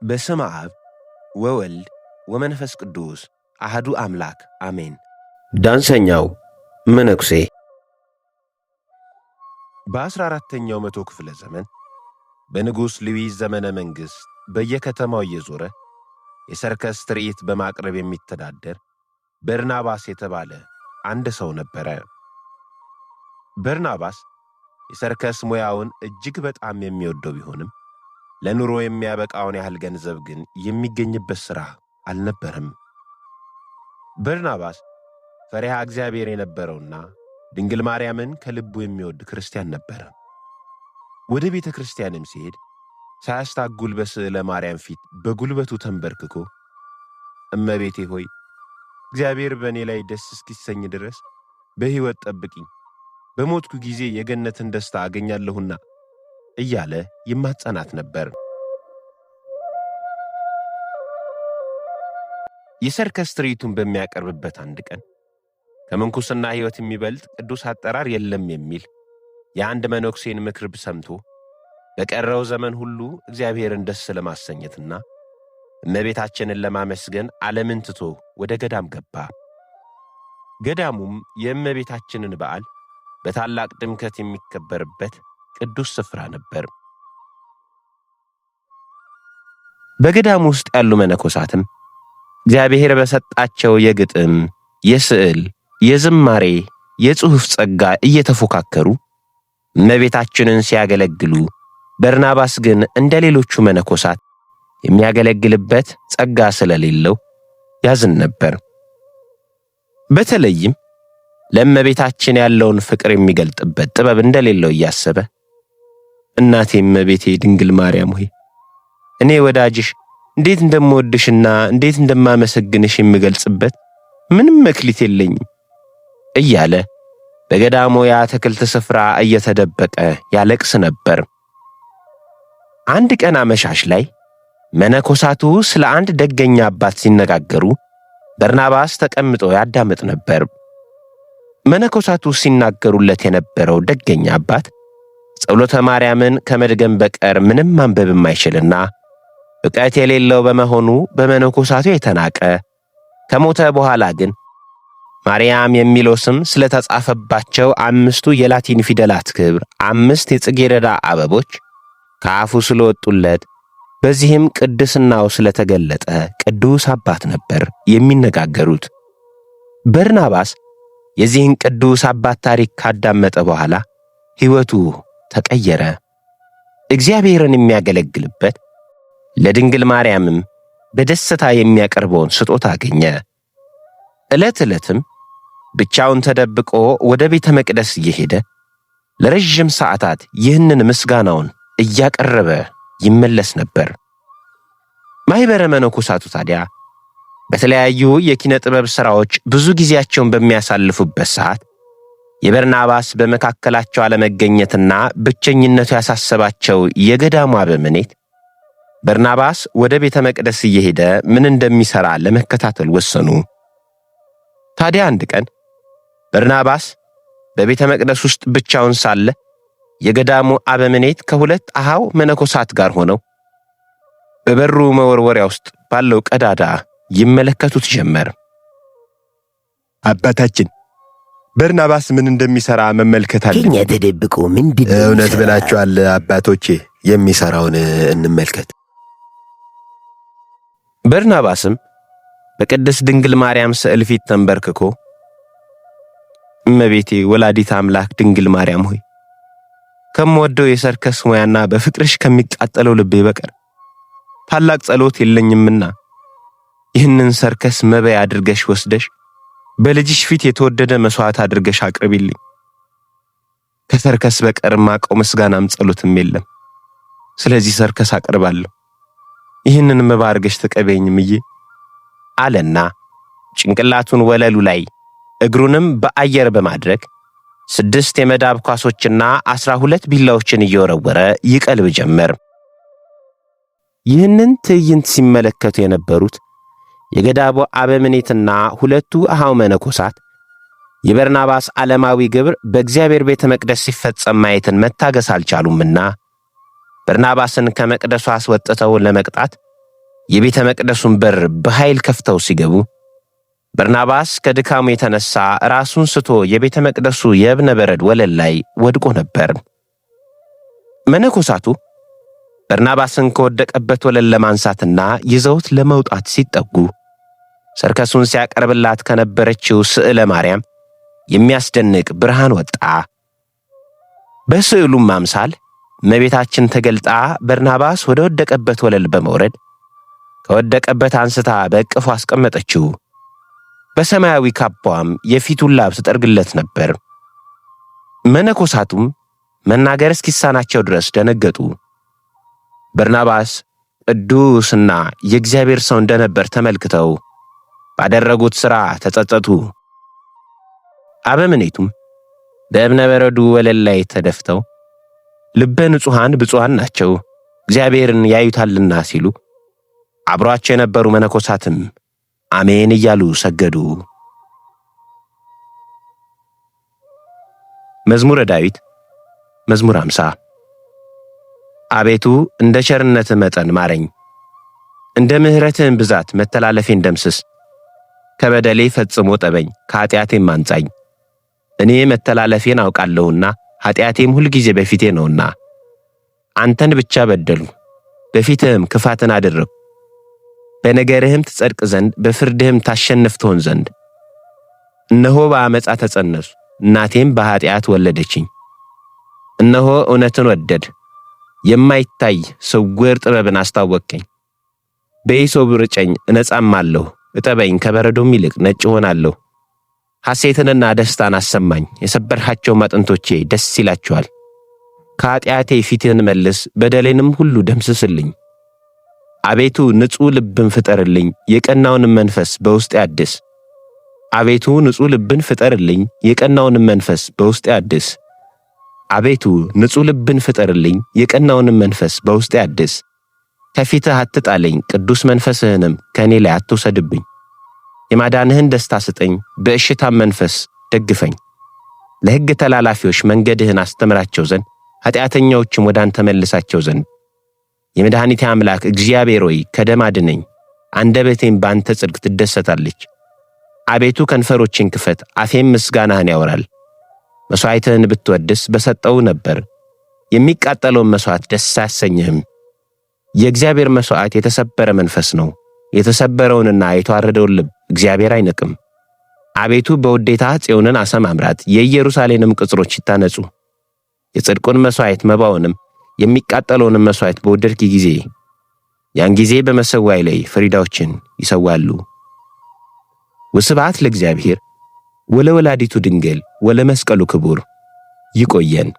በስመ አብ ወወልድ ወመንፈስ ቅዱስ አህዱ አምላክ አሜን። ዳንሰኛው መነኩሴ። በ14ኛው መቶ ክፍለ ዘመን በንጉሥ ሉዊስ ዘመነ መንግሥት በየከተማው እየዞረ የሰርከስ ትርኢት በማቅረብ የሚተዳደር በርናባስ የተባለ አንድ ሰው ነበረ። በርናባስ የሰርከስ ሙያውን እጅግ በጣም የሚወደው ቢሆንም ለኑሮ የሚያበቃውን ያህል ገንዘብ ግን የሚገኝበት ሥራ አልነበረም። በርናባስ ፈሪሃ እግዚአብሔር የነበረውና ድንግል ማርያምን ከልቡ የሚወድ ክርስቲያን ነበረ። ወደ ቤተ ክርስቲያንም ሲሄድ ሳያስታጉል በስዕለ ማርያም ፊት በጉልበቱ ተንበርክኮ እመቤቴ ሆይ፣ እግዚአብሔር በእኔ ላይ ደስ እስኪሰኝ ድረስ በሕይወት ጠብቂኝ፣ በሞትኩ ጊዜ የገነትን ደስታ አገኛለሁና እያለ ይማጸናት ነበር። የሰርከስ ትርኢቱን በሚያቀርብበት አንድ ቀን ከምንኩስና ሕይወት የሚበልጥ ቅዱስ አጠራር የለም የሚል የአንድ መነኩሴን ምክር ሰምቶ በቀረው ዘመን ሁሉ እግዚአብሔርን ደስ ለማሰኘትና እመቤታችንን ለማመስገን ዓለምን ትቶ ወደ ገዳም ገባ። ገዳሙም የእመቤታችንን በዓል በታላቅ ድምቀት የሚከበርበት ቅዱስ ስፍራ ነበር። በገዳሙ ውስጥ ያሉ መነኮሳትም እግዚአብሔር በሰጣቸው የግጥም፣ የስዕል፣ የዝማሬ፣ የጽሑፍ ጸጋ እየተፎካከሩ እመቤታችንን ሲያገለግሉ፣ በርናባስ ግን እንደ ሌሎቹ መነኮሳት የሚያገለግልበት ጸጋ ስለሌለው ያዝን ነበር። በተለይም ለእመቤታችን ያለውን ፍቅር የሚገልጥበት ጥበብ እንደሌለው እያሰበ እናቴ እመቤቴ ድንግል ማርያም ሆይ፣ እኔ ወዳጅሽ እንዴት እንደምወድሽና እንዴት እንደማመሰግንሽ የምገልጽበት ምንም መክሊት የለኝም እያለ በገዳሙ የአትክልት ስፍራ እየተደበቀ ያለቅስ ነበር። አንድ ቀን አመሻሽ ላይ መነኮሳቱ ስለ አንድ ደገኛ አባት ሲነጋገሩ በርናባስ ተቀምጦ ያዳምጥ ነበር። መነኮሳቱ ሲናገሩለት የነበረው ደገኛ አባት ጸሎተ ማርያምን ከመድገም በቀር ምንም ማንበብ የማይችልና ዕውቀት የሌለው በመሆኑ በመነኮሳቱ የተናቀ፣ ከሞተ በኋላ ግን ማርያም የሚለው ስም ስለተጻፈባቸው አምስቱ የላቲን ፊደላት ክብር አምስት የጽጌረዳ አበቦች ከአፉ ስለወጡለት በዚህም ቅድስናው ስለተገለጠ ቅዱስ አባት ነበር የሚነጋገሩት። በርናባስ የዚህን ቅዱስ አባት ታሪክ ካዳመጠ በኋላ ሕይወቱ ተቀየረ። እግዚአብሔርን የሚያገለግልበት ለድንግል ማርያምም በደስታ የሚያቀርበውን ስጦታ አገኘ። ዕለት ዕለትም ብቻውን ተደብቆ ወደ ቤተ መቅደስ እየሄደ ለረዥም ሰዓታት ይህንን ምስጋናውን እያቀረበ ይመለስ ነበር። ማኅበረ መነኮሳቱ ታዲያ በተለያዩ የኪነ ጥበብ ሥራዎች ብዙ ጊዜያቸውን በሚያሳልፉበት ሰዓት የበርናባስ በመካከላቸው አለመገኘትና ብቸኝነቱ ያሳሰባቸው የገዳሙ አበምኔት በርናባስ ወደ ቤተ መቅደስ እየሄደ ምን እንደሚሠራ ለመከታተል ወሰኑ። ታዲያ አንድ ቀን በርናባስ በቤተ መቅደስ ውስጥ ብቻውን ሳለ የገዳሙ አበምኔት ከሁለት አሃው መነኮሳት ጋር ሆነው በበሩ መወርወሪያ ውስጥ ባለው ቀዳዳ ይመለከቱት ጀመር። አባታችን፣ በርናባስ ምን እንደሚሰራ መመልከት አለብን። ከኛ ተደብቆ ምንድን ነው እውነት የሚሰራ? ብላችኋል አባቶቼ፣ የሚሰራውን እንመልከት። በርናባስም በቅድስት ድንግል ማርያም ስዕል ፊት ተንበርክኮ እመቤቴ ወላዲት አምላክ ድንግል ማርያም ሆይ፣ ከምወደው የሰርከስ ሙያና በፍቅርሽ ከሚቃጠለው ልቤ በቀር ታላቅ ጸሎት የለኝምና ይህንን ሰርከስ መበያ አድርገሽ ወስደሽ በልጅሽ ፊት የተወደደ መሥዋዕት አድርገሽ አቅርቢልኝ። ከሰርከስ በቀር ማቀው ምስጋናም ጸሎትም የለም። ስለዚህ ሰርከስ አቀርባለሁ። ይህንን መባ አድርገሽ ተቀበይኝ እምዬ አለና ጭንቅላቱን ወለሉ ላይ እግሩንም በአየር በማድረግ 6 የመዳብ ኳሶችና 12 ቢላዎችን እየወረወረ ይቀልብ ጀመር። ይህንን ትዕይንት ሲመለከቱ የነበሩት የገዳሙ አበምኔትና ሁለቱ አሃው መነኮሳት የበርናባስ ዓለማዊ ግብር በእግዚአብሔር ቤተ መቅደስ ሲፈጸም ማየትን መታገስ አልቻሉምና በርናባስን ከመቅደሱ አስወጥተው ለመቅጣት የቤተ መቅደሱን በር በኃይል ከፍተው ሲገቡ በርናባስ ከድካሙ የተነሳ ራሱን ስቶ የቤተ መቅደሱ የእብነ በረድ ወለል ላይ ወድቆ ነበር። መነኮሳቱ በርናባስን ከወደቀበት ወለል ለማንሳትና ይዘውት ለመውጣት ሲጠጉ ሰርከሱን ሲያቀርብላት ከነበረችው ስዕለ ማርያም የሚያስደንቅ ብርሃን ወጣ። በስዕሉም አምሳል እመቤታችን ተገልጣ በርናባስ ወደ ወደቀበት ወለል በመውረድ ከወደቀበት አንስታ በእቅፉ አስቀመጠችው። በሰማያዊ ካባዋም የፊቱን ላብ ትጠርግለት ነበር። መነኮሳቱም መናገር እስኪሳናቸው ድረስ ደነገጡ። በርናባስ ቅዱስና የእግዚአብሔር ሰው እንደነበር ተመልክተው ባደረጉት ሥራ ተጸጸቱ። አበምኔቱም በእብነ በረዱ ወለል ላይ ተደፍተው ልበ ንጹሐን ብፁዓን ናቸው እግዚአብሔርን ያዩታልና ሲሉ አብሯቸው የነበሩ መነኮሳትም አሜን እያሉ ሰገዱ። መዝሙረ ዳዊት መዝሙር 50። አቤቱ እንደ ቸርነትህ መጠን ማረኝ፣ እንደ ምሕረትህም ብዛት መተላለፌን ደምስስ። ከበደሌ ፈጽሞ ጠበኝ፣ ከኃጢአቴም አንጻኝ። እኔ መተላለፌን አውቃለሁና ኃጢአቴም ሁልጊዜ በፊቴ ነውና። አንተን ብቻ በደልሁ፣ በፊትህም ክፋትን አደረግሁ። በነገርህም ትጸድቅ ዘንድ በፍርድህም ታሸንፍ ትሆን ዘንድ። እነሆ በዓመፃ ተጸነስሁ፣ እናቴም በኃጢአት ወለደችኝ። እነሆ እውነትን ወደድህ፣ የማይታይ ስውር ጥበብን አስታወቅከኝ። በሂሶጵ ርጨኝ እነጻማለሁ፣ እጠበኝ ከበረዶም ይልቅ ነጭ እሆናለሁ። ሐሴትንና ደስታን አሰማኝ፣ የሰበርሃቸውም አጥንቶቼ ደስ ይላቸዋል። ከኃጢአቴ ፊትህን መልስ፣ በደሌንም ሁሉ ደምስስልኝ። አቤቱ ንጹሕ ልብን ፍጠርልኝ፣ የቀናውንም መንፈስ በውስጤ አድስ። አቤቱ ንጹሕ ልብን ፍጠርልኝ፣ የቀናውንም መንፈስ በውስጤ አድስ። አቤቱ ንጹሕ ልብን ፍጠርልኝ፣ የቀናውንም መንፈስ በውስጤ አድስ። ከፊትህ አትጣለኝ፣ ቅዱስ መንፈስህንም ከእኔ ላይ አትውሰድብኝ። የማዳንህን ደስታ ስጠኝ፣ በእሽታም መንፈስ ደግፈኝ። ለሕግ ተላላፊዎች መንገድህን አስተምራቸው ዘንድ ኃጢአተኛዎችም ወደ አንተ መልሳቸው ዘንድ። የመድኃኒቴ አምላክ እግዚአብሔር ሆይ ከደም አድነኝ፣ አንደበቴም በአንተ ጽድቅ ትደሰታለች። አቤቱ ከንፈሮቼን ክፈት፣ አፌም ምስጋናህን ያወራል። መሥዋዕትህን ብትወድስ በሰጠው ነበር፣ የሚቃጠለውን መሥዋዕት ደስ አያሰኝህም። የእግዚአብሔር መሥዋዕት የተሰበረ መንፈስ ነው። የተሰበረውንና የተዋረደውን ልብ እግዚአብሔር አይንቅም። አቤቱ በውዴታ ጽዮንን አሰማምራት፣ የኢየሩሳሌምንም ቅጽሮች ይታነጹ። የጽድቁን መሥዋዕት መባውንም የሚቃጠለውንም መሥዋዕት በወደድክ ጊዜ ያን ጊዜ በመሠዊያዬ ላይ ፍሪዳዎችን ይሰዋሉ። ወስብሐት ለእግዚአብሔር ወለወላዲቱ ድንግል ወለመስቀሉ ክቡር። ይቆየን።